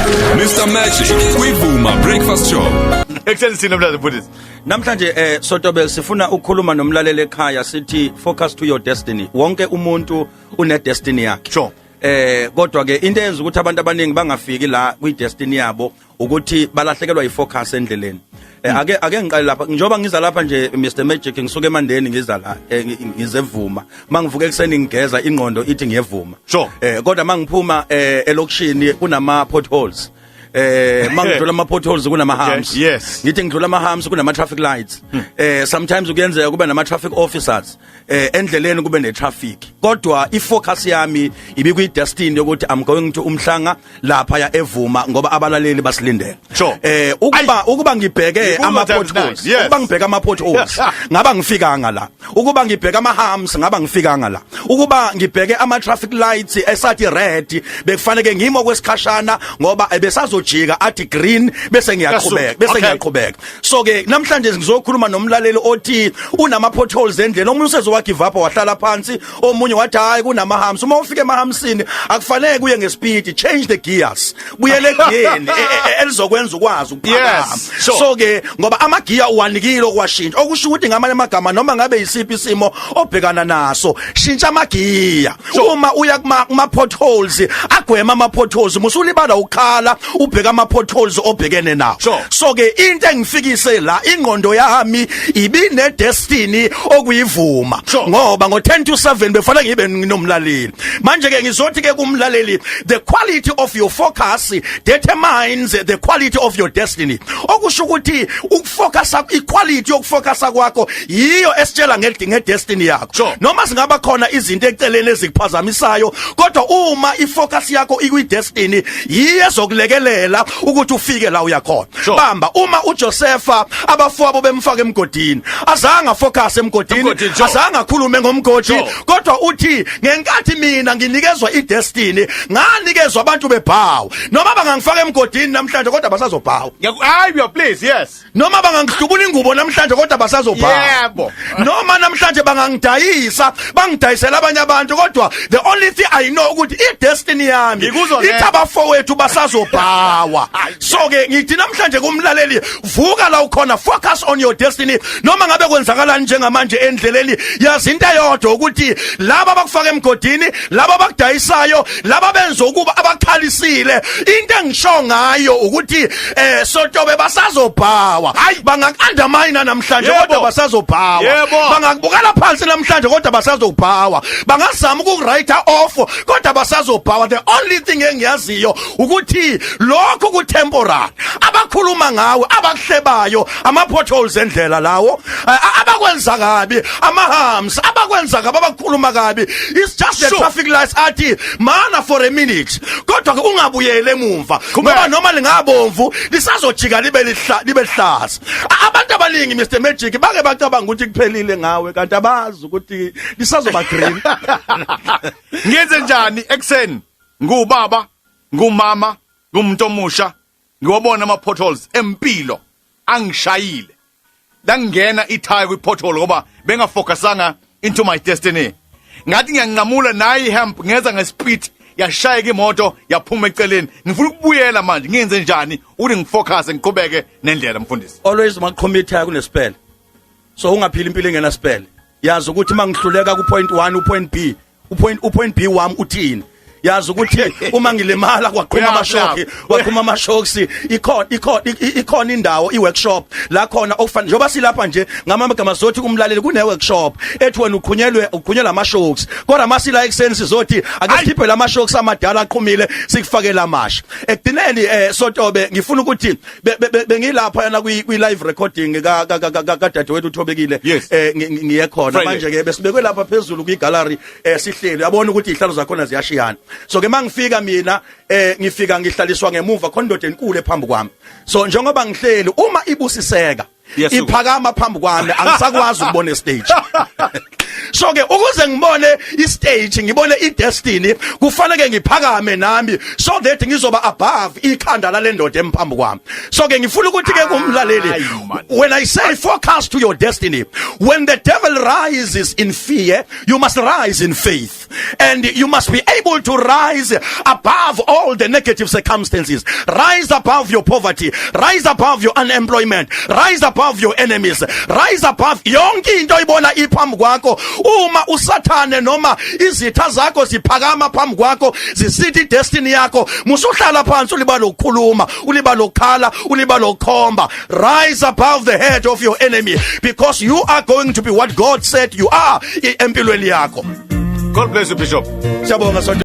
Mr Magic kwiVuma Breakfast Show. Ekuseni sina mlazi mfundisi. Namhlanje Sotobel, sifuna ukukhuluma nomlaleli ekhaya, sithi focus to your destiny. Wonke umuntu une destiny yakhe. Kodwa ke into eyenza ukuthi abantu abaningi bangafiki la kwi destiny yabo ukuthi balahlekelwa yifocus endleleni. Ake ngiqale lapha, njengoba ngiza lapha nje, Mr Magic, ngisuke eMandeni ngiza la, ngizevuma. Mangivuka ekseni ngigeza, ingqondo ithi ngiyevuma. Kodwa mangiphuma elokishini kunama potholes. Mangidlula ama potholes kunama humps. Ngithi ngidlula ama humps kunama traffic lights. Sometimes kuyenzeka kube nama traffic officers. Endleleni kube ne traffic. Kodwa ifocus yami ibikwi destiny yokuthi I'm going to Umhlanga lapha ya evuma ngoba abalaleli basilindele. Ukuba ngibheke Ngikuzwa ama times potholes, nine, yes. ukuba ngibheke ama potholes ngaba ngifikanga la. Ukuba ngibheke ama humps ngaba ngifikanga la. Ukuba ngibheke ama traffic lights esathi red, bekufanele ngimo kwesikhashana ngoba ebesazojika athi green bese ngiyaqhubeka, bese ngiyaqhubeka. So ke namhlanje ngizokhuluma nomlaleli othi unama potholes endleleni. Omunye usezowa give up, wahlala phansi, omunye wathi hayi, kunama humps. Uma ufika ema humpsini akufanele kuye ngespeed, change the gears, buyele egiyeni elizokwenza ukwazi ukuphakama. So ke ngoba amagiya uwanikile okwashintsha, okusho ukuthi ngamanye amagama noma ngabe yisiphi isimo obhekana naso, shintsha amagiya. Uma uya kuma potholes, agwema ama potholes, musulibala ukhala ubheka ama potholes obhekene nawo. So ke into engifikise la, ingqondo yami ibine destiny okuyivuma ngoba ngo 10 to 7 befanele ngibe nginomlaleli. Manje ke ngizothi ke kumlaleli, the quality of your focus determines the quality of your destiny, okusho ukuthi ukufocus, iquality yokufocusa kwakho yiyo esitshela ngedestiny yakho. Noma singaba khona izinto eceleni ezikuphazamisayo, kodwa uma ifocus yakho ikwi destiny, yiyo ezokulekelela ukuthi ufike la uyakhona. Bamba, uma uJosepha abafowabo bemfaka emgodini, azange afocus emgodini. Emgodini, sure. Azange akhulume ngomgodi. Kodwa uthi ngenkathi mina nginikezwa idestiny, nganikezwa abantu bebhawu, noma bangangifaka emgodini namhlanje kodwa basazobhawa. Hayi, your place, yes. Noma bangangihlubula ingubo namhlanje kodwa basazobhawa. Noma namhlanje bangangidayisa, bangidayisela abanye abantu, kodwa the only thing I know ukuthi idestiny yami Ngikuzwa ithi abafowethu basazobhawa. So ke ngithi namhlanje kumlaleli, vuka la ukhona, focus on your destiny. Noma ngabe kwenzakalani njengamanje endleleni, yazi into eyodwa, ukuthi laba abakufaka emgodini, laba abakudayisayo, laba benza ukuba abakhalisile, into engisho ngayo ukuthi sotobe basazobhawa. Bangaku-undermine namhlanje kodwa basazobhawa. Bangakubukela phansi namhlanje kodwa basazobhawa. Bangazama ukuwrite off kodwa basazobhawa. The only thing engiyaziyo ukuthi lokho ku temporary. Abakhuluma ngawe, abakuhlebayo, ama potholes endlela lawo, abakwenza kabi, ama humps, abakwenza kabi, abakhuluma kabi, it's just the traffic lights athi mana for a minute, kodwa ke ungabuyele emumva ngoba noma lingabomvu lisazojika libe lihlaza. Abantu abaningi, Mr Magic, bake bacabanga ukuthi kuphelile ngawe, kanti abazi ukuthi lisazoba green. Ngenze njani ekseni ngubaba, ngumama, ngumuntu omusha, ngiwabona ama potholes empilo angishayile, langena ithaya kwi pothole ngoba bengafocusanga into my destiny? Ngathi ngiyanqamula nayi hump, ngeza ngespeed, yashayeka imoto, yaphuma eceleni. Ngifuna ukubuyela manje, ngiyenze njani ukuthi ngifocus, ngiqhubeke nendlela, mfundisi? Always maqhuma ithaya kunesipele, so ungaphila impilo engena sipele. Yazi ukuthi mangihluleka ku point 1, u point B, u point B wami uthini. Yazi ukuthi uma ngilimala kwaqhuma amashoki, kwaqhuma amashocks, ikhona indawo, i-workshop la khona okufanele. Njengoba silapha nje, ngamagama sothi kumlaleli kune workshop ethi wena uqhunyelwa amashocks, kodwa masila ekseni sizothi ake sikhiphe la mashocks amadala aqhumile, sikufakele amasha ekugcineni. Sotobe, ngifuna ukuthi bengilapha yana kwi live recording ka dadewethu uThobekile. Ngiye khona. Friday. Manje ke besibekwe lapha phezulu kwi gallery, sihleli, uyabona ukuthi izihlalo zakhona ziyashiyana. So ke mangifika mina, ngifika ngihlaliswa ngemuva, khona indoda enkulu ephambi kwami. So njengoba ngihleli, uma ibusiseka iphakama phambi kwami, angisakwazi ukubona stage. So ke ukuze ngibone istage, ngibone idestiny, kufanele ngiphakame nami so that ngizoba above ikhanda lale ndoda emphambi kwami. So ke ngifuna ukuthi ke kumlaleli, Hayi, man. when I say focus to your destiny, when the devil rises in fear, you must rise in faith, and you must be able to rise above all the negative circumstances. Rise above your poverty, rise above your unemployment, rise above your enemies, rise above yonke into oyibona iphambi kwakho. Uma usathane noma izitha zakho ziphakama phambi kwakho zisithi destiny yakho, musuhlala phansi ulibala ukukhuluma, ulibala ukukhala, ulibala ukukhomba. Rise above the head of your enemy, because you are going to be what God said you are empilweni yakho. God bless you, Bishop. Siyabonga, sonto.